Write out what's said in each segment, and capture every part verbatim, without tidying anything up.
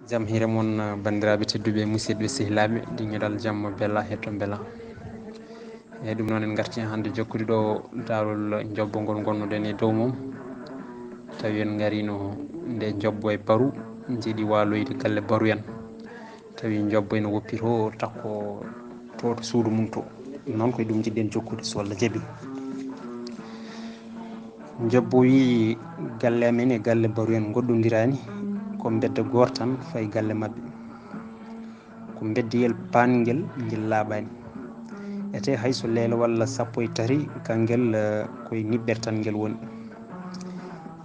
Jam hiire mon, banndiraaɓe tedduɓe, musidɓe, sehilaaɓe, ɗi ñoɗal jamma bela, hetto bela. E ɗum noon, en ngarti hannde jokkude ɗo daarol njobbo ngol ngonnoɗen e dow mum. Tawi en ngarino nde njobbo e baru, njiɗi waaloyde galle baru en. Tawi njobbo ene woppi to, takko to, to suudu mum to. Ɗum noon ko e ɗum njiɗɗen jokkude so Allah jaɓi. Njobbo wii, galle amen e galle baru en ngoɗɗondiraani, ko mbedda gooto tan fayi galle maɓɓe. Ko mbeddeyel paangel, ngel laaɓaani. Ete hay so leelo walla sappo e tati, kangel, eh, koye niɓɓere tan ngel woni.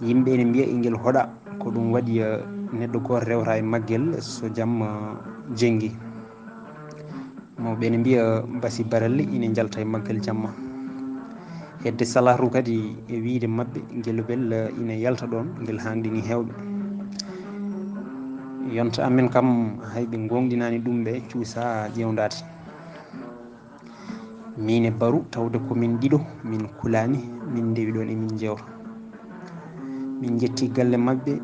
Yimɓe ene mbiya engel hoɗa, ko ɗum waɗi, eh, neɗɗo gooto rewra e maggel so jam, eh, jenngi. Mawɓe ene mbiya basi baralle ina njalta e maggal jamma. Hedde salahru kadi e wiyde maɓɓe, ngelobel ina yalta ɗoon, ngel haangɗini heewɓe. Yonta amen kam, hay ɓe ngoongɗinaani ɗum, ɓe cuusa ƴeewndaade. Miin e baru, tawde ko min ɗiɗo, min kulaani, min ndewi ɗoon emin njeewta. Min njetti galle maɓɓe,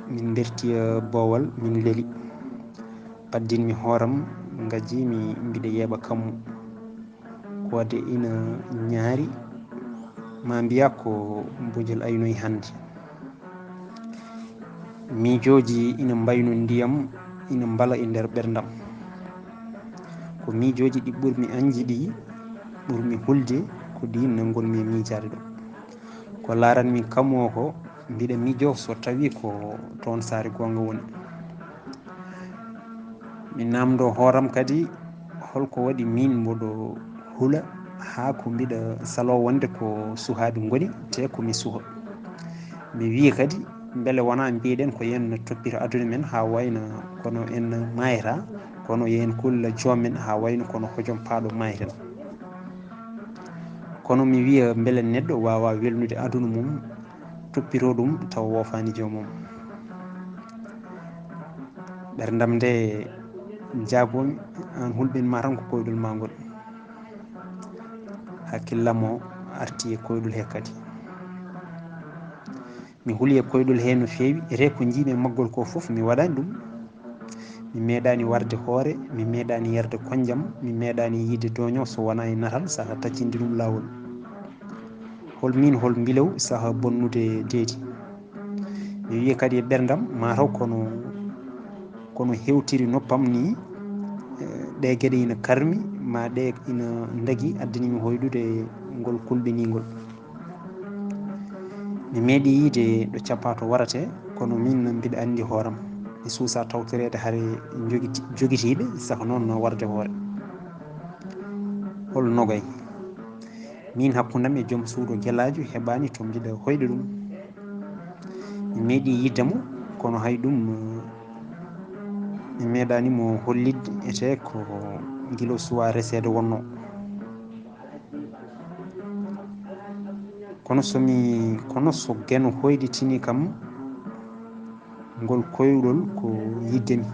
min mberti, eh, boowal, min leli. Paddinmi hooram, ngajjiimi mbiɗa yeeɓa kammu. Ko waɗde ina ñaari, ma mbiya ko bojel aynoyi hannde. Miijooji ina mbayno ndiyam, ina mbala e nder ɓerndam. Ko miijooji ɗi ɓurmi añde ɗi, ɓurmi hulde, ko ɗiin ngonmi e miijaade ɗo. Ko laaranmi kammu o ko, mbiɗa miijoo so tawii ko toon saare goonga woni. Mi naamndoo hooram kadi, holko waɗi miin mboɗo hula haa ko mbiɗa saloo wonde ko suhaaɓe ngoni, te ko mi suha? Mi wiya kadi, mbele wonaa mbiɗen ko yen toppito aduna men haa wayno kono en maayata, kono yen kulla joom men haa wayno kono hojom paaɗo maayten. Kono mi wiya, mbele neɗɗo waawa welnude aduna mum, toppito ɗum tawa woofaani joomum? Ɓerndam nde jaaboomi, aan hulɓin ma tan ko koyɗol ma ngol. Hakkillam o arti e koyɗol he kadi. Mi huli e koyɗol he no feewi, ete ko njiimi e maggol ko fof mi waɗaani ɗum. Mi meeɗaani warde hoore, mi meeɗaani yarde konnjam, mi meeɗaani yiide dooño so wonaa e natal, saka taccinde ɗum laawol. Hol miin, hol mbilew saka bonnude deedi? Mi wiya kadi e ɓerndam, mataw kono, kono hewtiri noppam ni, eh, ɗe geɗe ina karmi, ma ɗe ina ndagi, addani mi hoyɗude ngol kulɓiningol. Mi meeɗi yiide ɗo cappa to warate, kono miin mbiɗa anndi hooram. Mi suusa tawtoreede hare jogiti-, jogitiiɓe, saka noon no warde hoore. Hol nogay? Miin hakkundam e joom suudu gelaajo heɓaani to mbiɗa hoyɗa ɗum. Mi meeɗi yiide mo, kono hay ɗum, mi meeɗaani mo hollitde, ete ko ngilo suwa reseede wonno. Kono so mi, kono so geno hoyɗitini kam, ngol koyɗol ko yiɗde mi.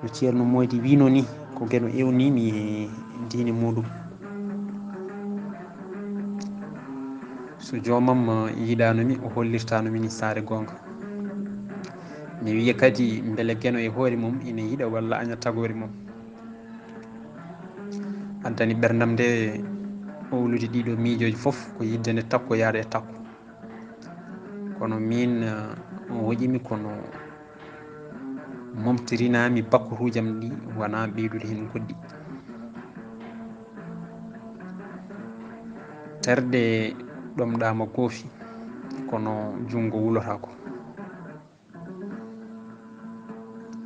No Ceerno Moydi wino ni, ko geno ewnimi e diine muɗum. So joomam yiɗano mi, o hollirtano mi ni saare goonga. Mi wiya kadi, mbele geno e hoore mum ina yiɗa walla aña tagoore mum? Addani ɓerndam nde owlude ɗiɗo miijooji fof ko yiɗde nde takko yaada e takko. Kono miin, eh, on hoƴimi kono momtirinaami bakkoruujam ɗi wona ɓeydude heen goɗɗi. Terɗe ɗomɗaama goofi, kono junngo wulotaako.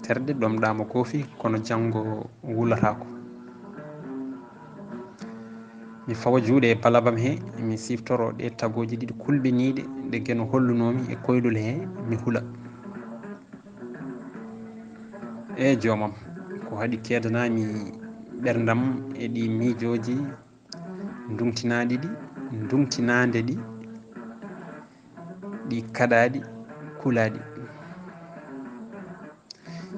Terɗe ɗomɗaama goofi, kono janngo wulataako. Mi fawa juuɗe e balabam he, mi siftoro ɗe tagooje ɗiɗi kulɓiniiɗe ɗe geno hollunoomi e koyɗol he, mi hula. E joomam, ko haɗi keedanaami ɓerndam e ɗi miijooji nduŋtinaaɗi ɗi, nduŋtinaande ɗi, ɗi kaɗaaɗi, kulaaɗi.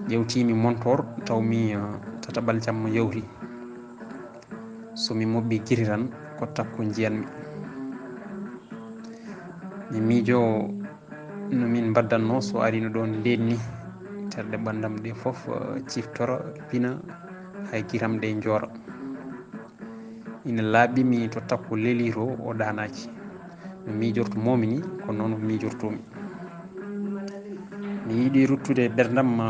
Ƴewtiimi montor, tawmi, eh, tataɓal jamma yawti. So mi moɓɓi giri tan, ko takko njiyanmi. Mi miijo no min mbaɗdanno so arino ɗoon ndeen ni. Terɗe ɓanndam ɗe fof, eh, ciftoro, pina, hay giram ɗe njoora. Ina laaɓi mi to takko leli to o ɗaanaaki. No miijortu-mi ni, ko noon o miijortu-mi. Mi yiɗi ruttude ɓerndam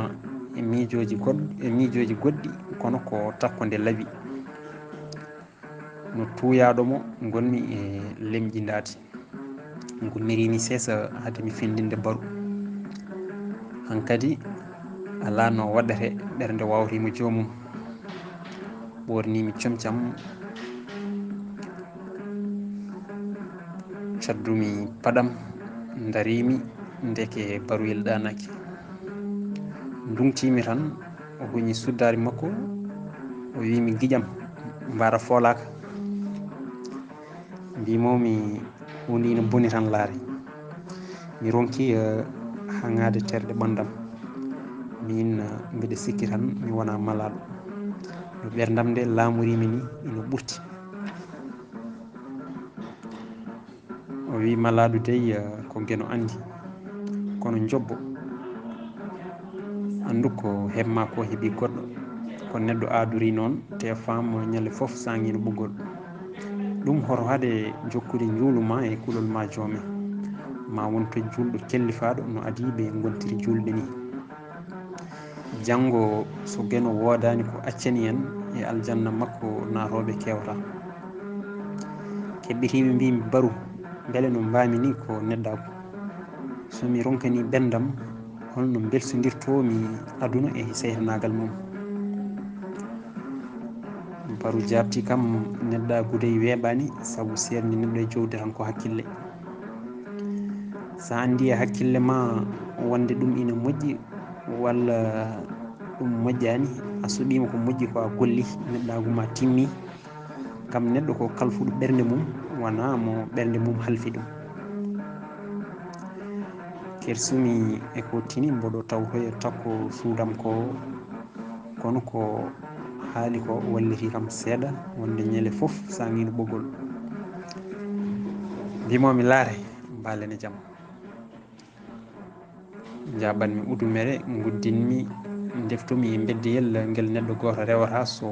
e miijooji goɗ-, e miijooji goɗɗi, kono ko takko nde laaɓi. No tuuyaaɗo mo ngon-mi e lemƴindaade. Ngummiri-mi seesa hade mi fenndinde Baru. Hankadi alaa no waɗɗetee, ɓernde waawriima joomum. Ɓoornii-mi comcam, caddu-mi paɗam, ndarii-mi, ndeke Baru ɗaanaaki. Nduŋtii-mi tan, o huñi suddaari makko, o wii-mi, "Giƴam, mbaara foolaaka." Mbii-mi, "Huunde ina boni tan, laare." Mi ronki, eh, haŋaade terɗe ɓanndam. Miin, eh, mbiɗa sikki tan mi wonaa malaaɗo. No ɓerndam nde laamorii-mi ni ina ɓurti. O wii, "Malaaɗo dey, eh, ko geno anndi, kono njobbo. Anndu ko heɓ-maa ko heɓi goɗɗo. Ko neɗɗo aadorii noon, te faam ñande fof saŋiino ɓoggol. Ɗum hoto hade jokkude njuulu ma e kulol ma joome. Ma won to juulɗo kellifaaɗo no adii ɓe ngontiri juulɓe ni. Janngo so geno woodaani ko accani en e aljanna makko naatooɓe keewata." Keɓɓitii-mi mbii-mi, "Baru, mbele no mbaami ni ko neɗɗaagu? So mi ronkanii ɓerndam, holno mbelsondirtoo-mi aduna e seytanaagal mum?" Baru jaabti kam, "Neɗɗaagu dey weeɓaani, sabu seerndi neɗɗo e jowdi tan ko hakkille. So a anndi e hakkille ma wonde ɗum ina moƴƴi walla ɗum moƴƴaani, a suɓiima ko moƴƴi ko a golli, neɗɗaagu ma timmi. Kam neɗɗo ko kalfuɗo ɓernde mum, wonaa mo ɓernde mum halfi ɗum." Kersumi e ko tini mboɗo tawtoya takko suudam ko, kono ko haali ko walliti kam seeɗa, wonde ñande fof saŋiino ɓoggol. Mbii-mi, "Laare, mbaalen e jam." Njaaɓan-mi udumere, nguddin-mi, ndeftu-mi e mbeddeyel ngel neɗɗo gooto rewata so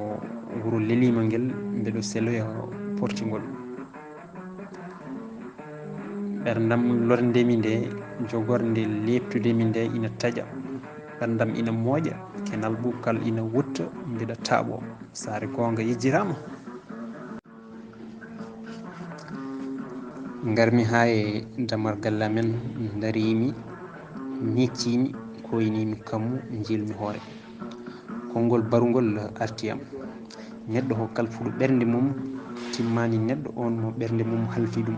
wuro leliima ngel, mbeɗo seloya portingol. Ɓerndam lornde-mi nde, jogorde leeɓtude-mi nde ina taƴa, ɓerndam ina mooƴa, kenal ɓuuɓkal ina wutta, mbiɗa taaɓoo. Saare goonga yejjitaama. Ngarmi haa e dammal galle amen, ndarii-mi, miiccii-mi, kooynii-mi kammu, njiil-mi hoore. Konngol Baru ngol arti am. Neɗɗo ko kalfuɗo ɓernde mum, timmaani neɗɗo oon mo ɓernde mum halfi ɗum.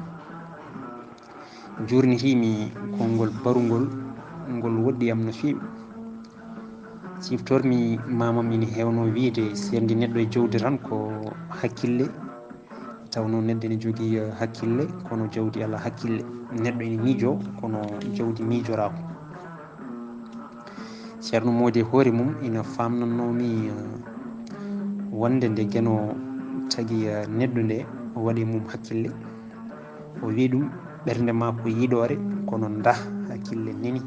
Njuurnitiimi konngol Baru ngol, ngol woɗɗi am no feewi. Ciftor-mi maamam ina heewnoo wiyde, seerndi neɗɗo e jowdi tan ko hakkille. Tawnoo neɗɗo ina jogii, eh, hakkille, kono jawdi alaa hakkille. Neɗɗo ina miijoo, kono jawdi miijoraako. Ceerno Moodi e hoore mum ina faamnannoo mi, eh, wonde nde geno tagi, eh, neɗɗo nde, o waɗi e mum hakkille. O wii ɗum, "Ɓernde ma ko yiɗoore, kono ndah hakkille neni.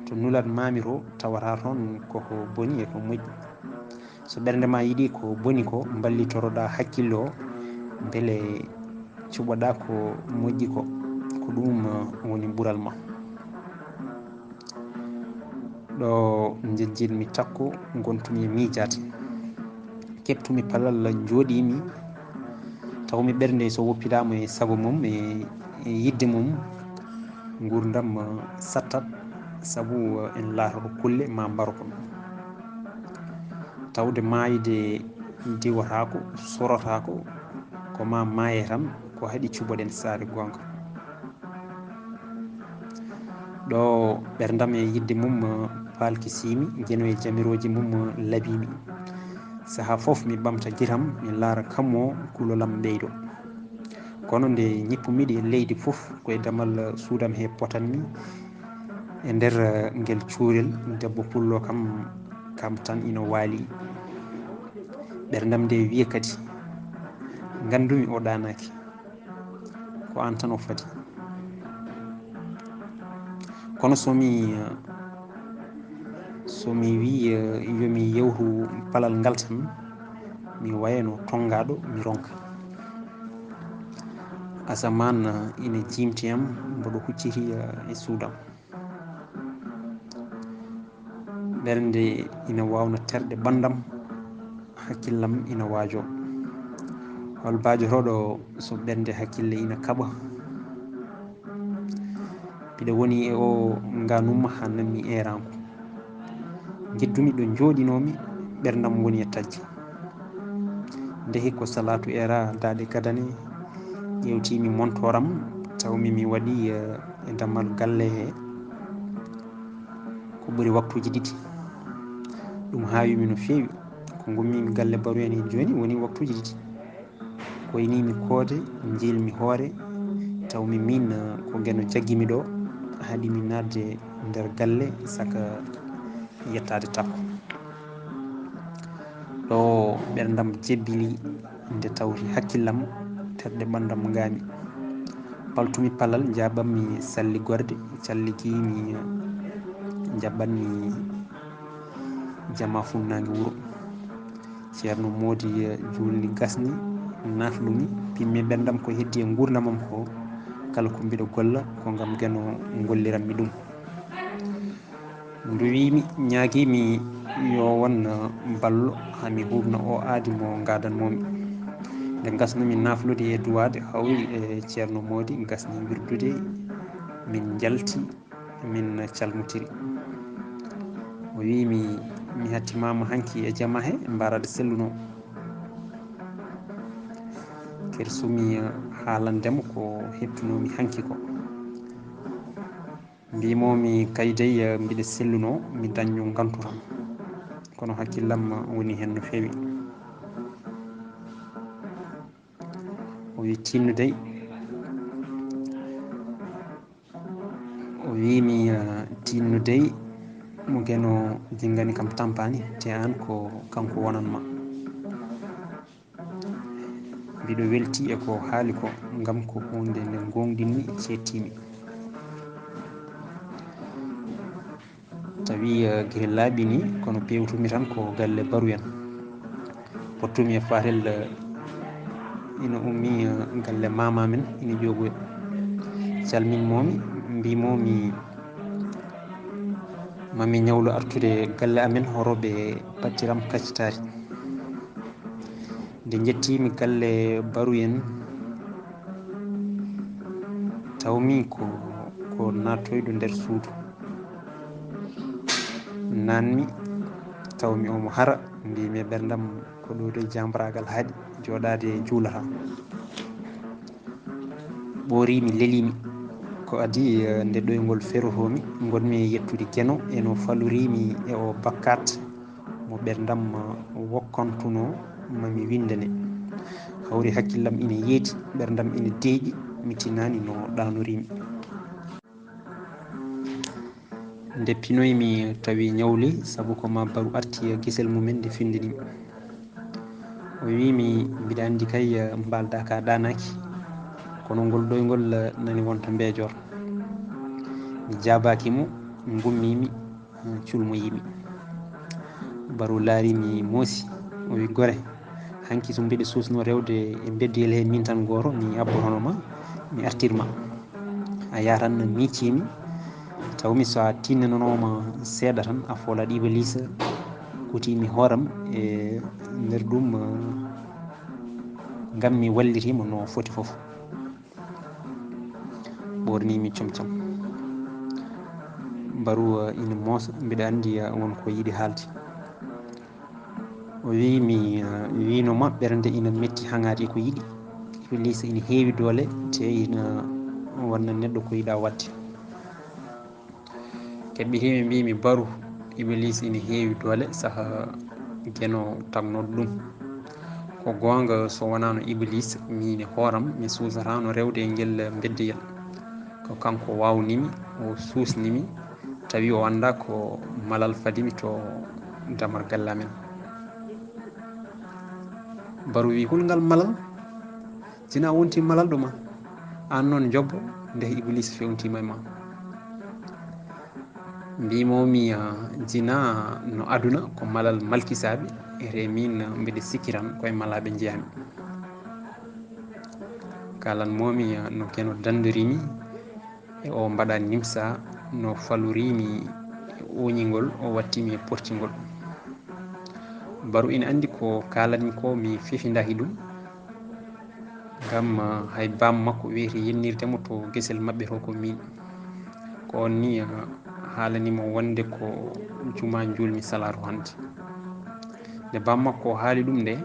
To nulat maami to, tawata toon koko boni e ko moƴƴi. So ɓernde ma yiɗi ko boni ko, mballitoroɗaa hakkille o, mbele cuɓoɗaa ko moƴƴi ko. Ko ɗum, eh, woni ɓural ma." Ɗo njejjitmi takko, ngontumi e miijaade. Keɓtumi palal, njooɗiimi, tawmi ɓernde so woppidaama e sago mum, e, e yiɗde mum, nguurndam, eh, sattat, sabu, eh, en laatoto kulle ma mbaroto. Tawde maayde diwataako, sorotaako, ko ma maaye tan, ko haɗi cuɓoɗen saare goonga. Ɗo ɓerndam e yiɗde mum, eh, paalkisiimi, geno e jamirooji mum, eh, laaɓiimi. Sahaa fof mi ɓamta giram, mi laara kammu o, kulol am ɓeydo. Kono nde ñippumi-ɗi e leydi fof, ko e damal suudam he potanmi, e nder, eh, ngel cuurel, debbo pullo kam, kam tan ina waali. Ɓerndam nde wiya kadi, "Nganndumi o ɗaanaaki. Ko aan tan o fadi." Kono so mi, eh, So mi wii, eh, yo mi yewtu palal ngal tan, mi wayno tonngaaɗo, mi ronka. Asamaan, eh, ina jiimti am, mboɗo hucciti, eh, e suudam. Ɓernde ina waawna terɗe ɓanndam, hakkillam ina waajoo. Hol baajotooɗo so ɓernde hakkille ina kaɓa? Mbiɗa woni e o ngaanumma haa nanmi eeraango. Njeddumi ɗo njooɗinoomi, ɓerndam woni e tajja. Nde hikko salaatu eera daaɗe gadane, ƴeewtiimi montooram, tawmi mi waɗi, eh, e dammal galle he ko ɓuri waktuuji ɗiɗi. Ɗum haawimi no feewi. Ko ngummiimi galle Baru en he jooni woni waktuuji ɗiɗi. Koyniimi koode, njiilmi hoore, tawmi miin, eh, ko Geno jaggimi ɗo, haɗimi naatde nder galle saka yettaade takko. Ɗo ɓerndam jebbili, nde tawti hakkillam, terɗe ɓanndam ngaami. Paltumi palal, njaaɓanmi salligorde, calligiimi, njaɓɓanmi jama funnaange wuro. Ceerno Moodi, eh, juulni gasni, naflumi, pimmi ɓerndam ko heddi e nguurndamam ko, kala ko mbiɗo golla, ko ngam Geno ngolliranmi ɗum. Ndu wiimi, ñaagiimi yo won, eh, ballo, haa mi huuɓna o aadi mo ngaadanmoomi. Nde ngasnumi naflude e duwaade, hawri e Ceerno Moodi, ngasni wirdude, min njalti, min calmotiri. O wiimi, mi hattimaama hanki e jama he, mbaaraade selluno. Kersumi haalandemo ko heɓtunoomi hanki ko. Mbiimoomi, kay dey, mbiɗa selluno, mi dañno ngantu tan. Kono hakkillam woni heen no feewi. O wi, tinnu dey. O wiimi, ah, tinnu dey, mo Geno jinngani kam tampaani, te aan ko kanko wonan ma. Mbiɗo weltii e ko haali ko, ngam ko huunde nde ngooŋɗinmi, ceettiimi. Tawi, eh, gila laaɓi ni, kono peewtumi tan ko galle Baru en. Pottumi e Fatel, eh, ina ummi, eh, galle maama men, ina ƴoogoya. Calminmoomi, mbiimoomi, mami ñawlu artude galle amen, horo ɓe pattiram kaccitaari. Nde njettiimi galle Baru en, tawmi ko, ko naattoyɗo nder suudu. Naanmi, tawmi omo hara, mbiimi e ɓerndam, ko ɗo de jaambaraagal haaɗi, jooɗaade juulata. Ɓooriimi, leliimi. Ko adii, eh, nde ɗoyngol ferotoomi, ngonmi e yettude Geno e no faloriimi e o bakkaat mo ɓerndam wokkantunoo ma mi winndane. Hawri hakkillam ina yeeti, ɓerndam ina deeƴi, mi tinaani no ɗaanoriimi. Nde pinoymi tawi ñawli, sabu ko ma Baru arti e gesel mumen nde findini. O wiimi, mbiɗa anndi kay, eh, mbaalda ka ɗaanaaki, kono ngol ɗoyngol, eh, nani wonta mbeejoor. Mi jaabaaki mo, ngummiimi, eh, culmoyiimi. Baru laarimi moosi, o wi, gore, hanki so mbiɗa suusno rewde e mbedduyel he min tan gooto, mi abbotono ma, mi artir ma. A yaha tan, miiccii mi, taw mi so a tinnananooma seeɗa tan, a foolat Ibiliisa, kutii mi hooram e nder ɗum, eh, ngam mi wallitii mo no foti fof. Ɓoornii mi com com. Baru, eh, ina moosa, mbiɗa anndi, eh, won ko yiɗi haalde. O wiyi mi, eh, wiino ma ɓernde ina metti, haŋaade e ko yiɗi. Ibiliisa ina heewi doole, te ina wanna neɗɗo ko yiɗa waɗde. Keɓɓitiimi, mbiimi, Baru, Ibiliisa ina heewi doole, saha Geno tagnooɗo ɗum. Ko goonga, so wonaano Ibiliisa, miin e hooram, mi suusataano rewde e ngel mbeddeyel. Ko kanko waawni mi, o suusni mi, tawi o anndaa ko malal fadi mi to damar galle amen. Baru wi, hol ngal malal? Sinaa wonti malalɗo ma, aan noon jobbo, nde Ibiliisa fewntiima e ma. Mbimomi, ah, jina no aduna ko malal malkisaaɓe, e remin mbeɗe sikkiran koye malaaɓe njeyami. Kalanmomi, ah, no Geno dandorimi e o mbaɗa nimsa, no falorimi e oñingol, o wattimi e portingol. Baru ina anndi ko kalanmi ko mi fefindaki ɗum. Ngam, ah, hay baam makko weeti yennirde mo to gesel maɓɓe to ko min. Ko on ni, ah, haalani mo wonde ko juma njuulmi salaaru hannde. Nde baam makko haali ɗum nde,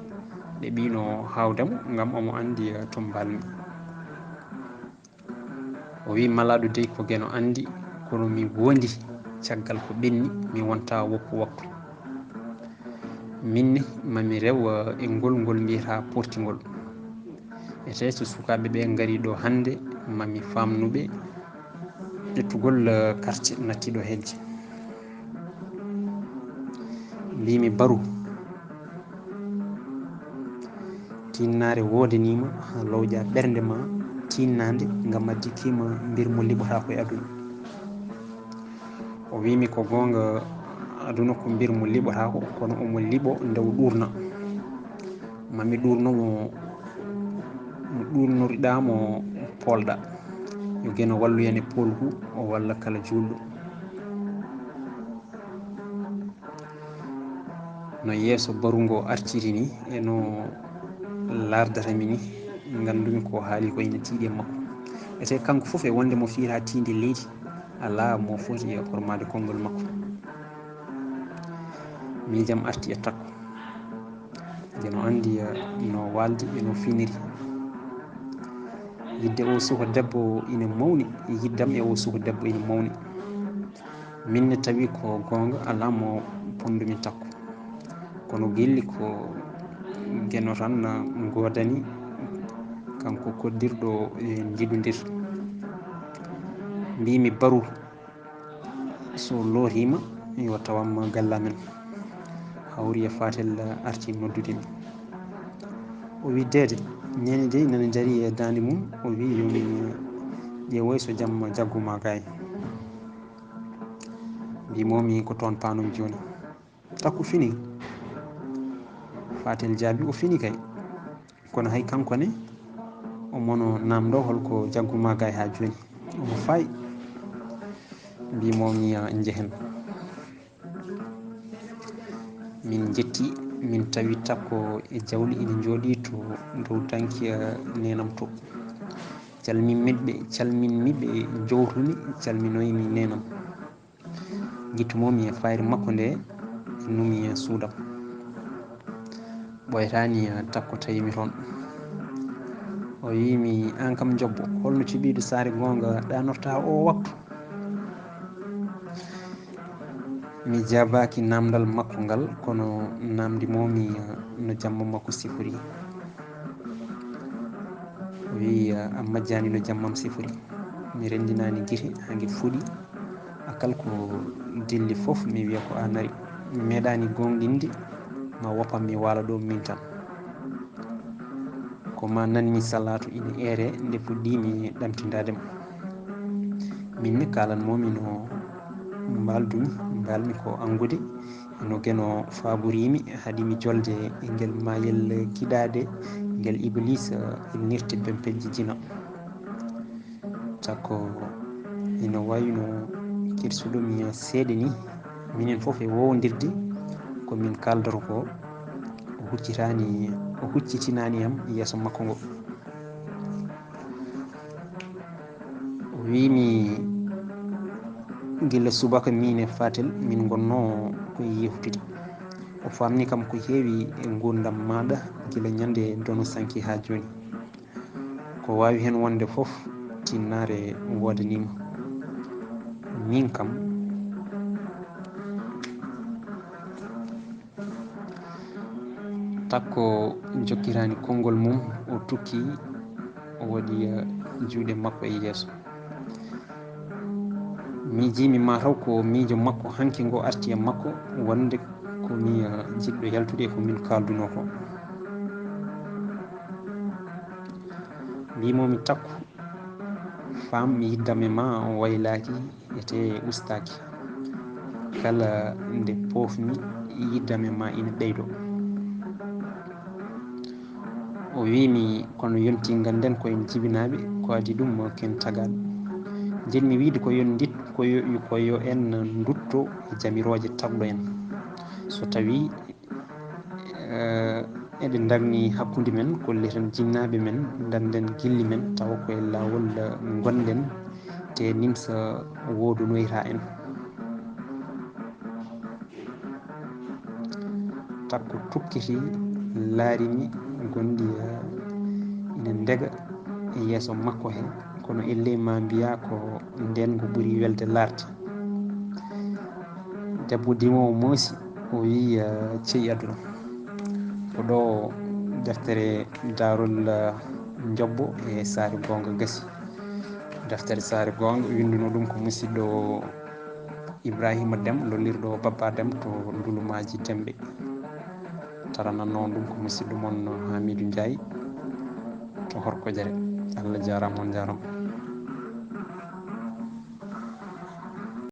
ɗe ɓiino haawde mo ngam omo anndi, ah, to mbalmi. O wi, "Malaaɗo dey ko Geno anndi, kono mi wondi caggal ko ɓenni, mi wonta woppu waktu. Min ne, mami rew, eh, e ngol ngol mbiyata portingol. Ete so sukaaɓe ɓe ngari ɗo hannde, mami faamnu ɓe ƴettugol, eh, carte natti ɗo hejje." Mbimi, "Baru, tinnaare woodaniima, lowƴa ɓernde ma tinnaande, ngam a jikkiima mbir mo liɓotaako e aduna." O wimi, "Ko goonga, aduna ko mbir mo liɓotaako, kono omo liɓo nde o ɗuurna. Mami ɗuurno mo, mo ɗuurnoriɗaa mo poolɗa. Yo Geno wallu en e poolgu, o walla kala juulɗo." No yeeso Baru ngo artiri ni, e no laardata mi ni, nganndumi ko haali ko ina tiiɗi e makko. Ete kanko fof e wonde mo fiira tiinde leydi, alaa mo foti e hormaade konngol makko. Miijam arti e takko. Geno anndi, eh, no waaldi e no finiri. Yidde o suka debbo ina mawni, yiddam e o suka debbo ina mawni. Min ne tawi ko goonga, alaa mo ponndumi takko. Kono gilli ko Geno tan ngoodani, kanko koddirɗo e njiɗundir. Mbimi, "Baru, so lootiima, yo tawam galla men." Hawri e Fatel arti noddude mi. O wi, "Deede, neene dey nana jari e daande mum." O wi, "Yo min ƴeewoy so jamma jaggu ma gaay." Mbimomi, "Ko toon paanum jooni. Takku fini?" Fatel jaabi, "O fini kay. Kono hay kanko ne, omo no naamndo holko jaggu ma gaay haa jooni. Omo faayi." Mbimomi, "Ah, njehen." Min njetti, min tawi takko e jawle ina njooɗi to dow danki, eh, neenam to. Calminmi ɓe, calminmi ɓe, jowtumi, calminoymi neenam. Ngittumomi e fayre makko nde, innumi e suudam. Ɓoytaani, eh, takko tawimi toon. O wiimi, "Aan kam Jobbo, holno cuɓiiɗo saare goonga ɗanorta o waktu?" Mi jaabaaki naamndal makko ngal, kono naamndimomi, eh, no jamma makko sifori. O wii, "A majjaani no jammam sifori." Mi renndinaani gite haa nge fuɗi. A kal ko dilli fof, mi wiya ko a nari. Mi meeɗaani goongɗinde, ma woppam mi waala ɗo min tan. Ko ma nanmi salaatu ina eere nde puɗɗiimi ɗamtindaade mo. Min ne kaalanmomi no mbaaldumi, mbaalmi ko anngude, no Geno faaborimi, haɗimi jolde e ngel maayel giɗaade, ngel Ibliisa ilnirte bempejji jina. Takko ina wayno kirsuɗo mi seeɗa ni, minen fof e wowondirde ko min kaaldoro ko, o huccitaani, o huccitinaani am yeeso makko ngo. O wiimi, "Gila subaka min e Fatel min ngonno ko yewtude." O faamni kam ko heewi e nguurndam maaɗa gila ñande dono sanki haa jooni. Ko waawi heen wonde fof, tinnaare woodaniima. Min kam, takko jokkiraani konngol mum, o tukki, o waɗi, eh, juuɗe makko e yeeso. Miijiimi mataw ko miijo makko hanki ngo arti e makko, wonde ko mi, eh, jiɗɗo yaltude e ko min kaaldunoo ko. Mbiimomi, "Takko, faam mi yiddam e ma waylaaki, ete ustaaki." Kala nde poofmi, yiddam e ma ina ɓeydo. O wiimi, kono yonti ngannden ko en jibinaaɓe, ko adii ɗum ken tagaaɗo. Njiɗmi wiide ko yo en ndut, ko yo, ko yo en ndutto e jamirooje tagɗo en. So tawii eh, eɗen ndarni hakkunde men, kolliten jinnaaɓe men, ndannden gilli men, tawa ko e laawol eh, ngonɗen, te nimsa woodonoyra en. Takko tukkiti, laarini gonɗi eh, ina ndega e yeeso makko he, kono ellee ma mbiya ko ndeen ngo ɓuri welde laarde. Debbo dimoowo moosi, o wiyi, eh, cey aduna. Ko ɗo deftere Daarol eh, Njobbo e Saare Goonga gasi. Deftere Saare Goonga winnduno ɗum ko musidɗo Ibrahima Dem, lollirɗo Babba Dem to Ndulumaaji Demɓe. Tarananno ɗum ko musidɗo mon Hamidou Ndiaye to Horkojere. Allah jaaraama, on jaaraama.